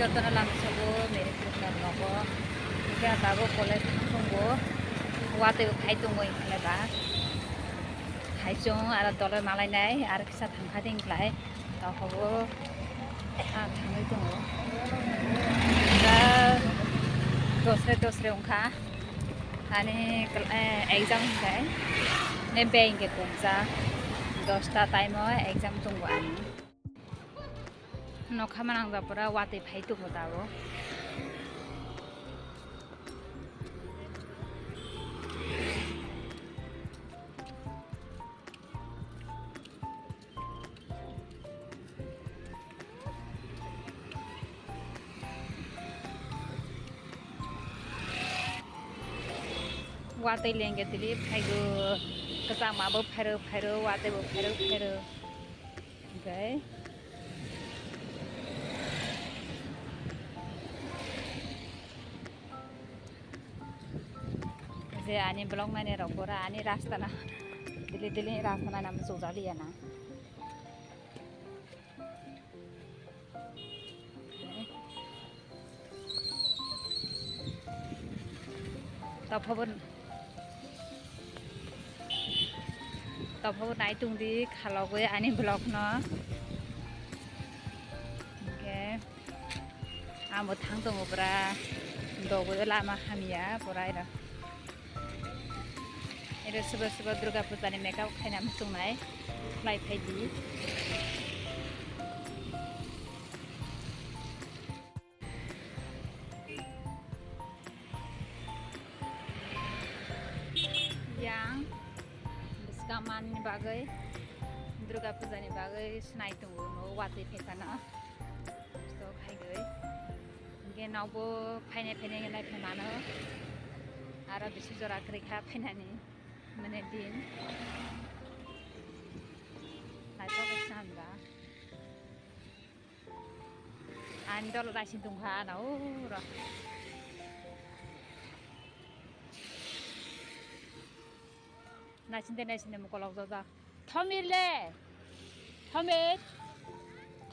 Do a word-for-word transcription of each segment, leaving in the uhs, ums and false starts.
Jotono lamsao meri khulumnai nogo. Hingke ang tabuk college thang tongo. Watwi bo phai tongo hingke ba. Hai chwng aro dole malainai aro kisa thangkha ding klai. Tokhobo ang thangwi tongo. Da dosre dosre wngkha. Ani kla-, eh, exam hingke. Ne beng ke kumsa. Dosta time o exam tongo ani. Nokha manang japora watwi phai tongo tabuk. Watwi lengke tili phaigo, kwchangma bo phairo phairo, watwi bo phairo phairo. Hingke je ani vlog nainai rok pura ani rasta na dili dili rasta naina muchung jaliya na. Tophobo, tophobo naitung di khalogwi ani vlog no. Hingke amo thang tongo pura dogwi lama hamya pura iro. Iro sobo sobo Durga Puja ni makeup khaina muchungnai khlai phai di. Yang bwskang manni bagwi, Durga Puja ni bagwi swnai tongo, no watwi phaikha na. Sto khaigwi. Hingke nokbo phainai phainai nai phai mano. Aro bisi jora kwrwi kha phainani. Mane din. Naithok khe swnamjak. Ani dolo naising tongkha ana uro. Naising de naising de mukolok jojak. Thomir le. Thomir.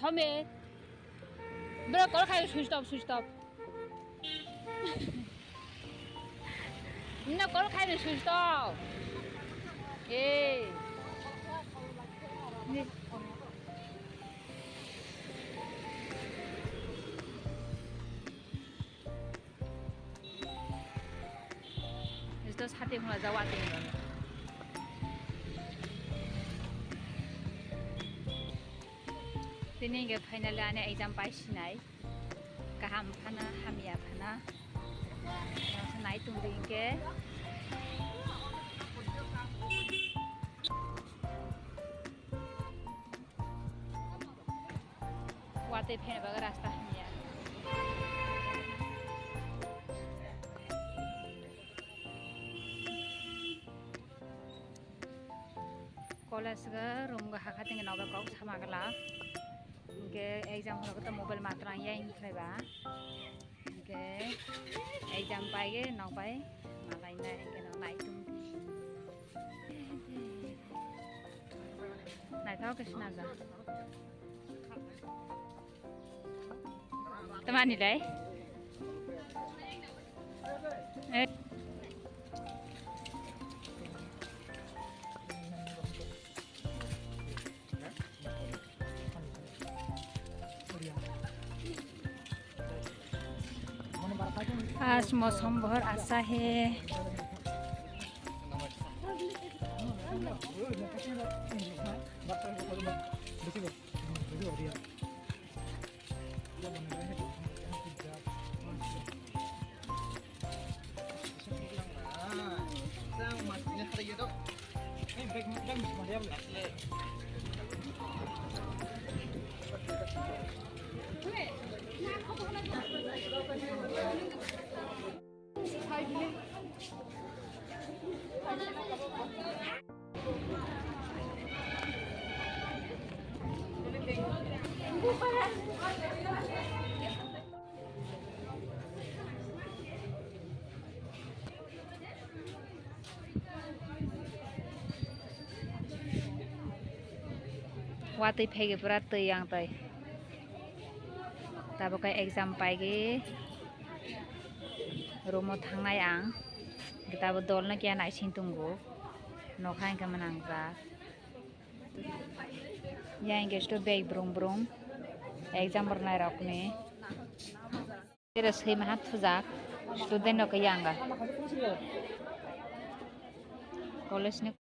Thomir. Bro call khai switch off, switch off. No call khai switch off. Hey. Esto sati hwnla jawa tini. Tini hingke finally ani exam pai sinai. Kaham phano, hamya phano. Nai tongdi hingke. Watwi phaina bagwi rasta hamya. College ga room ga hakha tingwi nokbar kok sama gala. Hingke exam holo khe to mobile matrang ya hinkhai ba. Hingke exam pai ge nok bai malai nai hingke nok nai tung. Naithok khe swnamjak. Tamani lai? Eh. आज मौसम बहुत अच्छा है। Watwi phai khe pura twi yang tai. Tabuk khe exam paigwi room o thangnai ang. Tabuk dol no kiya naising tongo. Nokha hwnkhe mwnangjak. Yang hwnkhe sto bag brung brung. Exam rwnai rokni. Tere swi maha thujak. Student rok yang ga. College ni